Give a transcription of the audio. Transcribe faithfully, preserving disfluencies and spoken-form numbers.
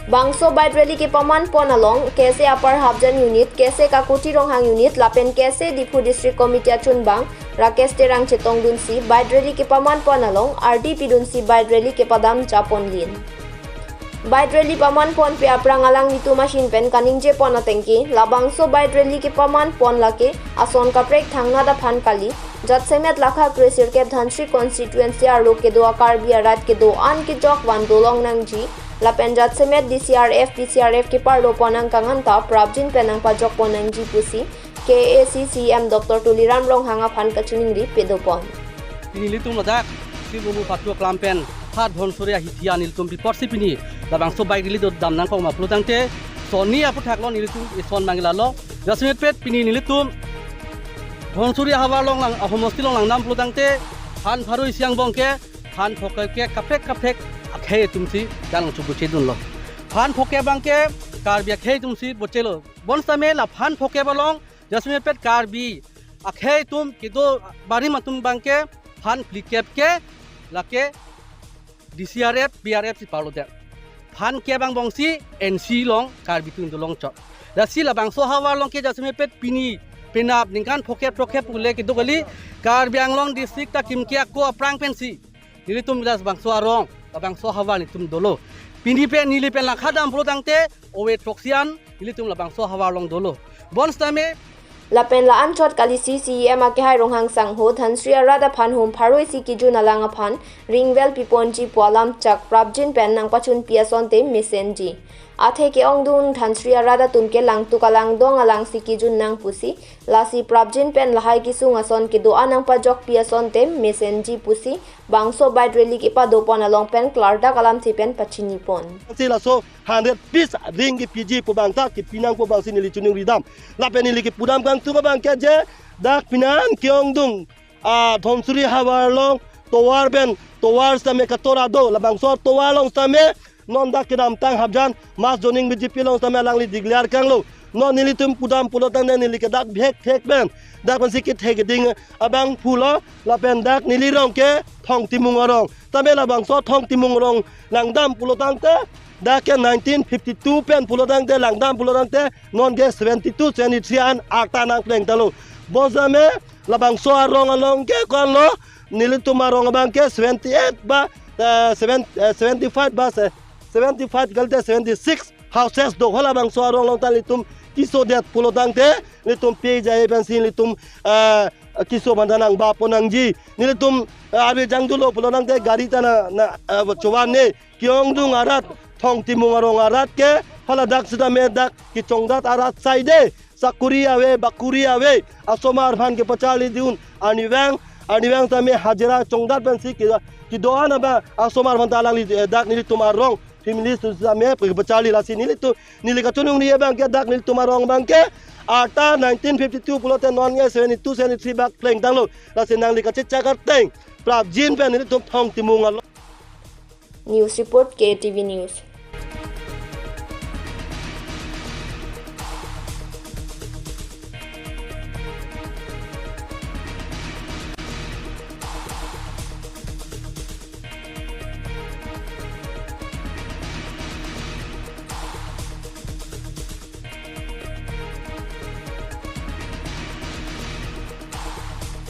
Bangso bike rally kepaman pon along, K S A Upper Hapjan Unit, K S A Kakuti Ronghang Unit, lapen K S A Diphu District Committee achunbang, Rakesh Terang chetongdunsi, bike rally kepaman pon along, ardi pidunsi bike rally kepadam japon lin. Bike rally paman ponpe aphrang alanglitum ahin pen kaningje pon atengke, labangso bike rally kepaman pon lake, ason kaprek thangnat aphan kali, jasemet lakha kresirkep Dhansiri constituency arlo kedo a-Karbi arat kedo-an kejok van dolong nangji, lapen jasemet D C R F, P C R F keparlo pon angkang anta prapjin pen nangpajok pon nangji pusi, K A A C C E M Doctor Tuliram Ronghang aphan kachiningri pedopon. Pini nelitum ladak, si bumu patu klam pen, hat Dhansiri ahithi an nelitum pi apotsi pini, labangso bike rally do dam nangkok ma pulo tangte, sonni aphuthak lo nelitum, ison mangila lo, jasemet pet pini nelitum, Dhansiri havar along lang, ahomosti along langdam pulo tangte, phan pharo isi angbong ke, phan phokep ke kaprek kaprek akhei atumsi, dalang chubu chedun lo. Phan phokep abang ke, Karbi akhei atumsi bochelo. Bonsitame la phan phokep along, jasemet pet Karbi akhei atum kedo barim atum abang ke phan phlikep ke lake D C R F, P R F si parlo det. Phan kep angbongsi N C along Karbi atum dolong chot. Lasi labangso havar along ke jasemet pet pini penap ningkan phokep phokep pule kedo kali Karbi Anglong district ta kimke ako aphrang pensi nelitum labangso arong, labangso havar nelitum dolo. Pini pen neli pen langkha dam pulo tangte, ove throksi an, nelitum labangso havar along dolo. Bonsitame. Lapen la-anchot kalisi C E M akehai Ronghang sangho, Dhansiri arat aphan hum pharo isi kejun alang aphan, ringvel piponji pu alam chak prapjin pen nangpachunpi asonte mesenji. Athe ke-ongdung Dhansiri arat atum ke langtuk alangdong alangsi kejun nang pusi, lasi prapjin pen lahai kesung ason kedo-an nangpajokpi asonte mesenji pusi, bangso bike rally kepadopon along pen klardak alamthe pen pachinipon. Si laso hundred piece ring kepiji pu abang ta kepi nang pu abangsi neli choningri dam. Lapen neli kepudam kangtung abang ke je dak pinan ke-ongdung, ah, Dhansiri havar along tovar pen, tovar sitame katora do, labangso tovar along sitame non dak kedamtang Hapjan mass joining B J P along sitame alangli declare kanglo. Non nelitum pudam pulo tangte neli ke dak bhek thek pen, dak pensi kethek keding abang pulo, lapen dak neli rong ke Thong Timung arong. Tame labangso Thong Timung arong langdam pulo tangte, dak ke nineteen fifty-two pen pulo tangte, langdam pulo tangte, non ke seventy-two, seventy-three an arta nangpleng talo. Bonsitame labangso arong along ke ko-an lo, nelitum arong abang ke seventy-eight ba, eh, seven, eh, seventy-five ba, se-, seventy-five kalte seventy-six houses do. Halabangso arong along ta nelitum kesodet pulo tangte, nelitum pe jai pensi nelitum, eh, keso manda nangba pon nangji. Nelitum, eh, arve jangdulo pulo tangte gari ta na, na, eh, chovan ne. Ke-ongdung arat, Thong Timung arong arat ke, haladak sitame dak kechongdat arat saide, sakuri ave, bakuri ave, asomar aphan kepacharli dun, arnivang, arnivang tame hajira chongdat pensi ke, kedo-an abang, asomar aphan ta alangli, eh, dak nelitum arong, family sitame kepacharli, lasi nelitum, neli kachoningri abang ke dak nelitum arong abang ke, arta nineteen fifty-two pulote non ke seventy-two, seventy-three bak pleng tanglo, lasi nangli kachechak ateng, prapjin pen nelitum Thong Timung arong. News report, K A T V News.